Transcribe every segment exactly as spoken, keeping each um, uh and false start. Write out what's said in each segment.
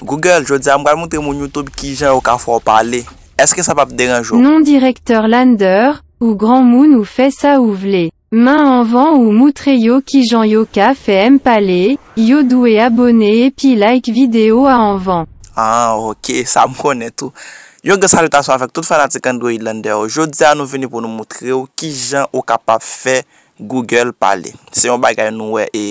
Google, jodi a m pral montre moun YouTube kijan yo ka fè w pale. Èske sa p ap deranje w? Non, direktè Lander, ou granmoun ou fè sa ou vle. Men anvan ou moutre yo kijan yo ka fè m pale, yo dwe abòne epi like videyo a anvan. Ah, ok, sa m konnen tou. Yon gran salitasyon avèk tout fanatik Android Lander yo. Jodi a nou vini pou nou moutre w kijan ou kapab fè Google pale. Se yon bagay nou wè e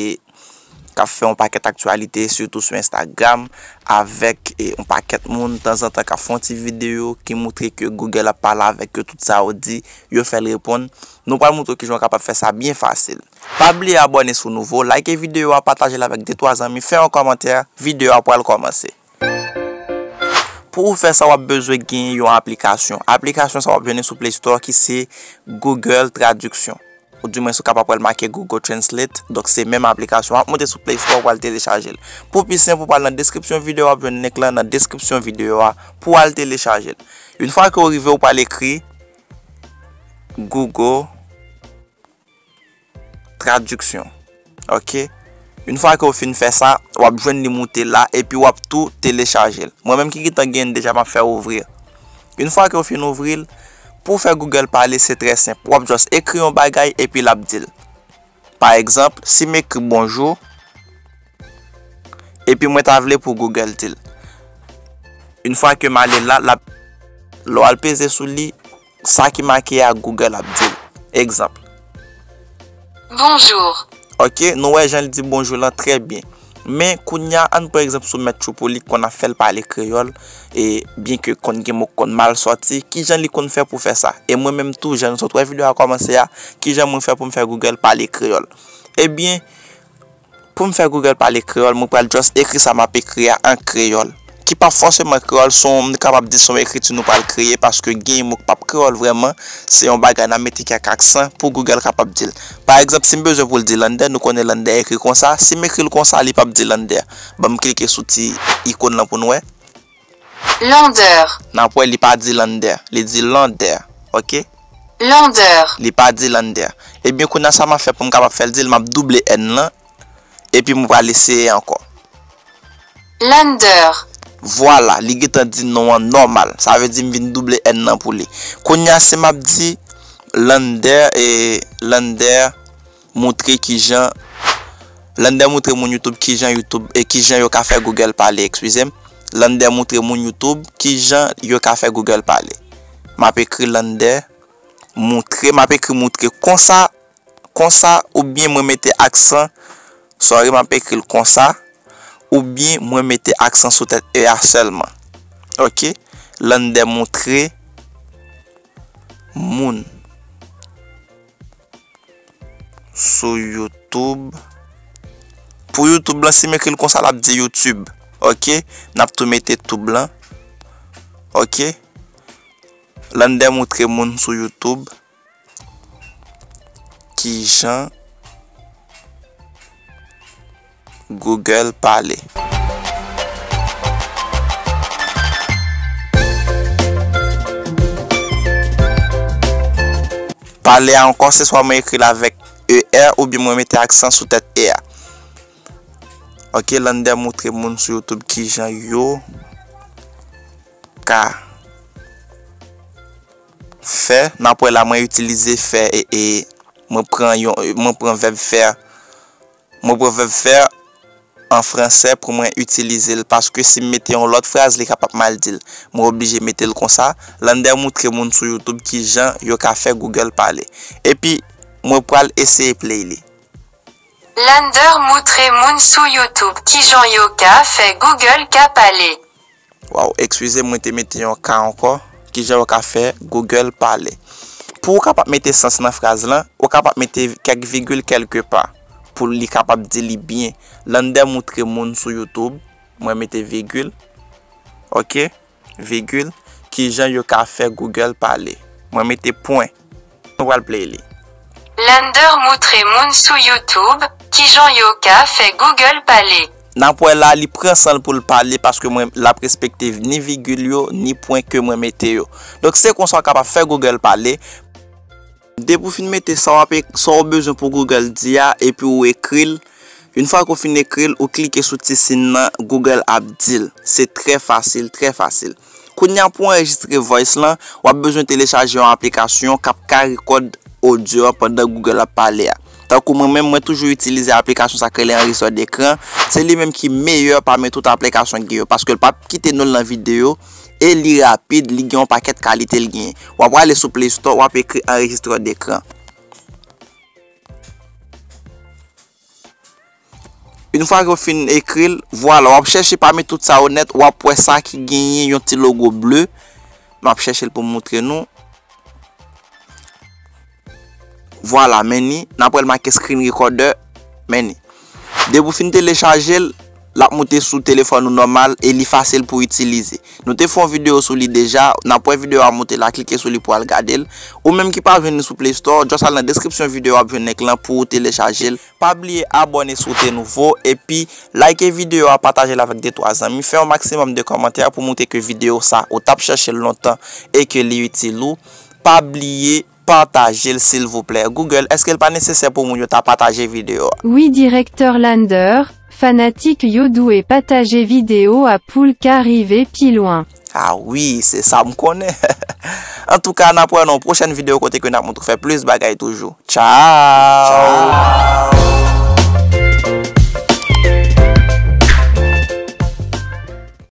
k ap fè yon pakèt aktyalite, sitou sou Instagram, avèk e, yon pakèt moun tanzantan k ap fè yon ti videyo ki moutre ke Google ap pale avèk yo, tout sa yo di, yo fè l reponn. Nou pral moutre w kijan w kapab fè sa byen fasil. Pa bliye abòne si w nouvo, like videyo a, pataje l avèk de twa zanmi, fè yon kòmantè, videyo a pral kòmanse. Pou ou fè sa, w ap bezwen gen yon aplikasyon. Aplikasyon sa w ap jwenn li sou Play Store ki se Google Traduction. Oudimwen si w kapab wè l make Google Translate. Donk se menm aplikasyon an. W ap monte sou Play Store pou w al telechaje l. Pou pi senp, ou pral nan deskripsyon videyo a, w ap jwenn link lan nan deskripsyon videyo a pou w al telechaje l. Yon fwa ke w rive, ou pral ekri Google Traduction. Ok? Yon fwa ke w fin fè sa, w ap jwenn li moute la epi w ap tou telechaje l. Mwen menm ki gentan genyen l deja, m ap fè ouvri. Yon fwa ke w fin ouvri l, pou w fè Google pale, se trè senp. W ap just ekri yon bagay epi l ap di l. Pa egzanp, si m ekri bonjou, epi mwen ta vle pou Google di l. Yon fwa ke m ale la, l ap, lè w al peze sou li, sa ki make a Google ap di l. Egzanp. Bonjour. Ok, nou wè jan l di bonjou lan trè byen. Men kounye a, ann pran egzanp sou Mèt Tchoupouli ki konn ap fè l pale kreyòl, e byenke konn gen mo k konn mal sòti, kijan li konn fè pou fè sa? E mwen menm tou, jan nou sot wè videyo a kòmanse a, kijan mwen fè pou m fè Google pale kreyòl? Ebyen, Pou m fè Google pale kreyòl, mwen pral just ekri sa m ap ekri a an kreyòl. Ki p ap fòseman kreyòl, se yon, m kapab di se yon ekriti nou pral kreye, paske gen mo k p ap kreyòl vrèman, se yon bagay n ap mete kèk aksan pou Google kapab di l. Pa egzanp, si m bezwen pou l di Lander, nou konnen Lander ekri konsa, si m ekri l konsa, li p ap di Lander. Ban m klike sou ti ikòn lan pou n wè. Lander. N ap wè li pa di Lander, li di Lander, ok? Lander. Li pa di Lander. Ebyen kounye a sa m ap fè pou m kapab fè l di l, m ap double N lan, epi m pral eseye ankò. Lander. Vwala, li gentan di non an nòmal. Sa vle di m vin double N lan pou li. Kounye a si m ap di Lander e Lander moutre kijan Lander moutre moun YouTube kijan YouTube e kijan yo ka fè Google pale, eskize m. Lander moutre moun YouTube kijan yo ka fè Google pale. M ap ekri Lander moutre, m ap ekri moutre konsa, konsa oubyen mwen mete aksan, sorry, m ap ekri l konsa, oubyen mwen mete aksan sou tèt e a sèlman. Ok? Lander moutre moun sou YouTube. Pou YouTube lan, si m ekri l konsa, l ap di YouTube. Ok? N ap tou mete tube lan. Ok? Lander moutre moun sou YouTube kijan Google pale. Pale a ankò, se swa mwen ekri l avèk E R oubyen mwen mete aksan sou tèt E a. Ok, Lander moutre moun sou YouTube kijan yo ka fè. N ap wè la mwen itilize fè e, e mwen pran yon, mwen pran vèb fè. Mwen pran vèb fè an fransè pou mwen itilize l paske si m mete yon lòt fraz li kapab mal di l. Mwen oblije mete l konsa. Lander moutre moun sou YouTube kijan yo ka fè Google pale. Epi mwen pral eseye play li. Lander moutre moun sou YouTube kijan yo ka fè Google ka pale. Waw, eskize m, mwen te mete yon ka ankò. Kijan w ka fè Google pale? Pou w kapab mete sans nan fraz lan, ou kapab mete kèk vigil kèlkepa pou li kapab di li byen. Lander moutre moun sou YouTube, mwen mete vigil. Ok, vigil. Kijan yo ka fè Google pale? Mwen mete pwen. Nou pral play li. Lander moutre moun sou YouTube kijan yo ka fè Google pale. N ap wè la li pran san l pou l pale paske mwen l ap respekte ni vigil yo ni pwen ke mwen mete yo. Donk se konsa w kapab fè Google pale. Depi w fin mete sa w ap sa w bezwen pou Google di a epi w ekri l, Yon fwa ke w fin ekri l, ou klike sou ti siy nan, Google ap di l. Se trè fasil, trè fasil. Kounye a pou w anrejistre voice lan, w ap bezwen telechaje yon aplikasyon k ap ka rekòd odyo a pandan Google ap pale a. Tankou mwen menm, mwen toujou itilize aplikasyon sa k rele anrejistè dekran. Se li menm ki meyè pami tout aplikasyon ki gen yo, paske l p ap kite nou l nan videyo, e li rapid, li gen yon pakèt kalite l genyen. W ap prale sou Play Store, w ap ekri anrejistè dekran. Yon fwa ke w fin ekri l, vwala, w ap chèche pami tout sa yo nèt, w ap wè sa ki genyen yon ti logo ble. M ap chèche l pou m moutre nou. Vwala, men ni, n ap wè l make screen recorder, men ni. Depi w fin telechaje l, l ap moute sou telefòn ou nòmal e li fasil pou w itilize. Nou te fè yon videyo sou li deja, n ap wè videyo a moute la, klike sou li pou w al gade l. Ou menm ki pa jwenn li sou Play Store, just al nan deskripsyon videyo a, w ap jwenn link lan pou w telechaje l. Pa bliye abòne si w te nouvo, epi like videyo a, pataje l avèk de twa zanmi, fè yon maksimòm de kòmantè pou moutre ke videyo sa ou t ap chèche l lontan e ke li itil ou. Pa bliye pataje l silvouplè. Google, èske l pa nesesè pou moun yo ta pataje videyo a? Wi, Direktè Lander, fanatik yo dwe pataje videyo a pou l ka rive pi lwen. Ah wi, se sa m konnen. Antouka, n ap wè nan yon pwochèn videyo kote ke n ap montre w fè plis bagay toujou. Tchao!